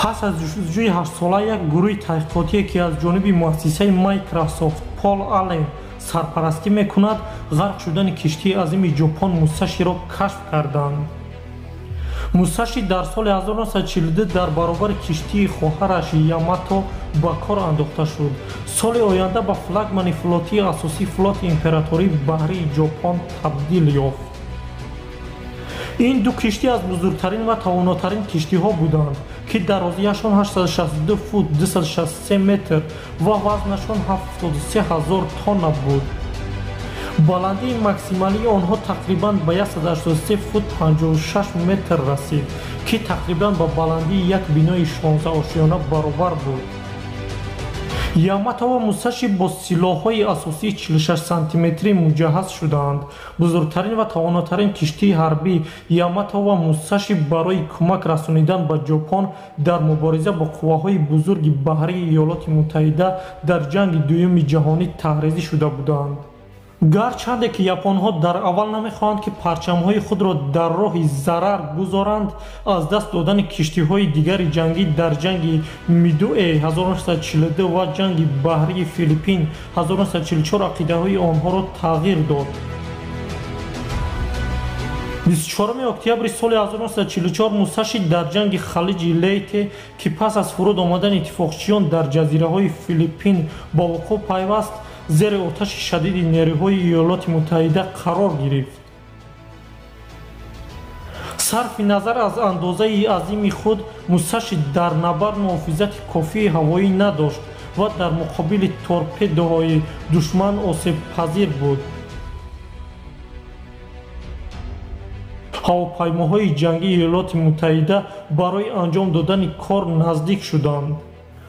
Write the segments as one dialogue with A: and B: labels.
A: Пас аз ҷустуҷӯи ҳаштсола як гурӯҳи таҳқиқотие, ки аз ҷониби муассисаи Microsoft Пол Аллен сарпарастӣ мекунад, ғарқ шудани киштии азими Ҷопон Мусаширо кашф карданд. Мусаши дар соли 1942 дар баробари киштии хоҳараш Ямато ба кор андохта шуд. Соли оянда ба флагмани флотии асосии флоти императории баҳрии Ҷопон табдил ёфт. Ин ду киштӣ аз бузургтарин ва тавонотарин киштиҳо буданд, ки дарозияшон 862 фут 263 метр ва вазнашон 73 000 тонна буд. Баландии максималии онҳо тақрибан ба 183 фут 56 метр расид, ки тақрибан ба баландии як бинои 16-ошёна баробар буд. Ямато ва Мусаши бо силоҳҳои асосии 46 сантиметрӣ муҷаҳҳаз шудаанд. Бузургтарин ва тавонотарин киштии ҳарбӣ Ямато ва Мусаши барои кӯмак расонидан ба Ҷопон дар мубориза бо қувваҳои бузурги баҳрии Иёлоти Муттаҳида дар ҷанги дуюми ҷаҳонӣ таҳризӣ шуда буданд. Гарчанде ки японҳо дар аввал намехоҳанд, ки парчамҳои худро дар роҳи зарар гузоранд, аз даст додани киштиҳои дигари ҷангӣ дар ҷанги Мидуэ 1942 ва ҷанги баҳрии Филиппин 1944 ақидаҳои онҳоро тағйир дод. 24 октябри соли 1944 Мусаши дар ҷанги Халиҷи Лейте, ки пас аз фуруд омадани иттифоқчиён дар ҷазираҳои Филиппин ба вуқӯъ пайваст, зери оташи шадиди нерӯҳои Иёлоти Муттаҳида қарор гирифт. Сарфи назар аз андозаи азими худ, Мусаши дар набард муҳофизати кофии ҳавоӣ надошт ва дар муқобили торпедоҳои душман осебпазир буд. Ҳавопаймоҳои ҷангии Иёлоти Муттаҳида барои анҷом додани кор наздик шуданд.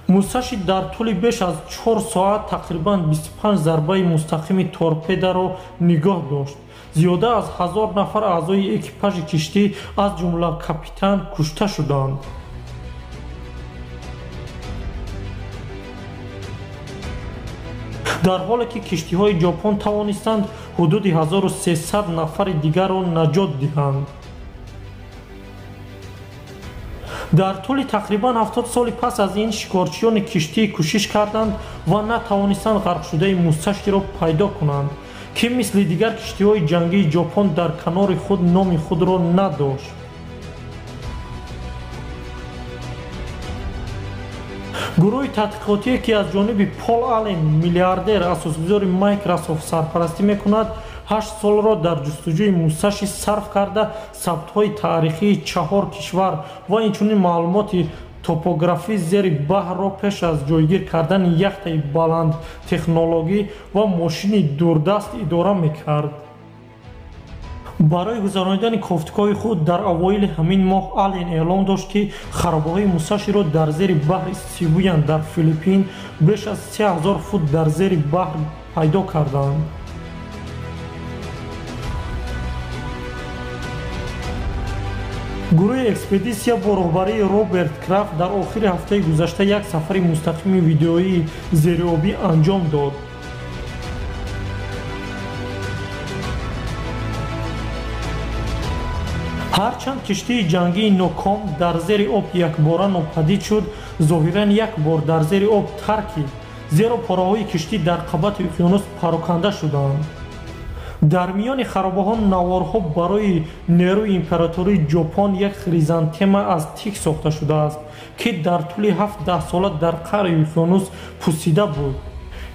A: Мусаши дар тӯли беш аз 4 соат тақрибан 25 зарбаи мустақими торпедаро нигоҳ дошт. Зиёда аз 1000 нафар аъзои экипажи киштӣ, аз ҷумла капитан, кушта шуданд. Дар ҳоле ки киштиҳои Ҷопон тавонистанд ҳудуди 1300 нафари дигарро наҷот диҳанд. Дар тӯли тақрибан 70 соли пас аз ин шикорчиёни киштӣ кӯшиш карданд ва натавонистанд ғарқшудаи Мусаширо пайдо кунанд, ки мисли дигар киштиҳои ҷангии Ҷопон дар канори худ номи худро надошт. Гурӯҳи таҳқиқотие, ки аз ҷониби Пол Аллен, миллиардер, асосгузори Microsoft сарпарастӣ мекунад, 8 солро дар ҷустуҷӯи Мусаши сарф карда, сабтҳои таърихии 4 кишвар ва инчунин маълумоти топографии зери баҳрро пеш аз ҷойгир кардани яхтаи баландтехнологӣ ва мошини дурдаст идора мекард. Барои гузаронидани кофтукоҳи худ дар аввоили ҳамин моҳ Аллен эълон дошт, ки харобаҳои Мусаширо дар зери баҳри Сибуян дар Филиппин беш аз 3000 фут дар зери баҳр пайдо карданд. Гурӯҳи экспедисия бо роҳбарии Роберт Крафт дар охири ҳафтаи гузашта як сафари мустақими видеоии зериобӣ анҷом дод. Ҳарчанд киштии ҷангии ноком дар зери об якбора нопадид шуд, зоҳиран як бор дар зери об таркид, зеро пораҳои киштӣ дар қабати уқёнус пароканда шуданд. Дар миёни харобаҳо наворҳо барои нерӯи императории Ҷопон як хризантема аз тик сохта шудааст, ки дар тӯли 7 даҳсола дар қаъри уқёнус пусида буд.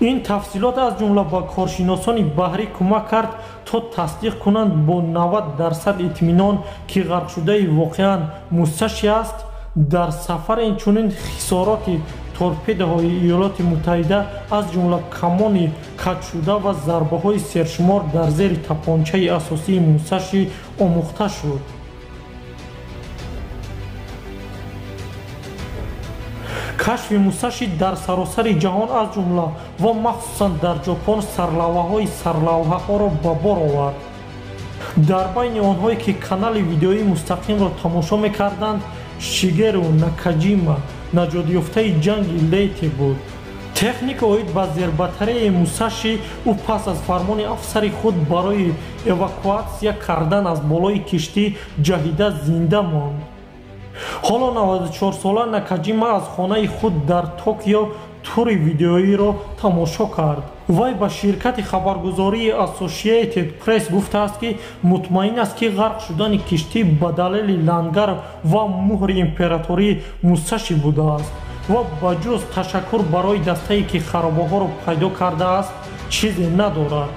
A: Ин тафсилот аз ҷумла ба коршиносони баҳрӣ кӯмак кард, то тасдиқ кунанд бо 90% итминон, ки ғарқшудаи воқеан Мусаши аст. Дар сафар инчунин хисороти торпедаҳои Иёлоти Муттаҳида, аз ҷумла камони каҷшуда ва зарбаҳои сершумор дар зери тапончаи асосии Мусаши омӯхта шуд. Кашфи Мусаши дар саросари ҷаҳон, аз ҷумла ва махсусан дар Ҷопон, сарлавҳаҳои сарлавҳаҳоро ба бор овард. Дар байни онҳое, ки канали видеоии мустақимро тамошо мекарданд, Шигеру Накаҷима, наҷотёфтаи ҷанги Лейте буд. Техник оид ба зербатареяи Мусаши, ӯ пас аз фармони афсари худ барои эвакуатсия кардан аз болои киштӣ ҷаҳида зинда монд. Ҳоло 94-сола Накаҷима аз хонаи худ дар Токио тури видеоиро тамошо кард. Вай ба ширкати хабаргузории Associated Press гуфтааст, ки мутмаин аст, ки ғарқ шудани киштӣ ба далели лангар ва муҳри императории Мусаши будааст ва ба ҷуз ташаккур барои дастае, ки харобаҳоро пайдо кардааст, чизе надорад.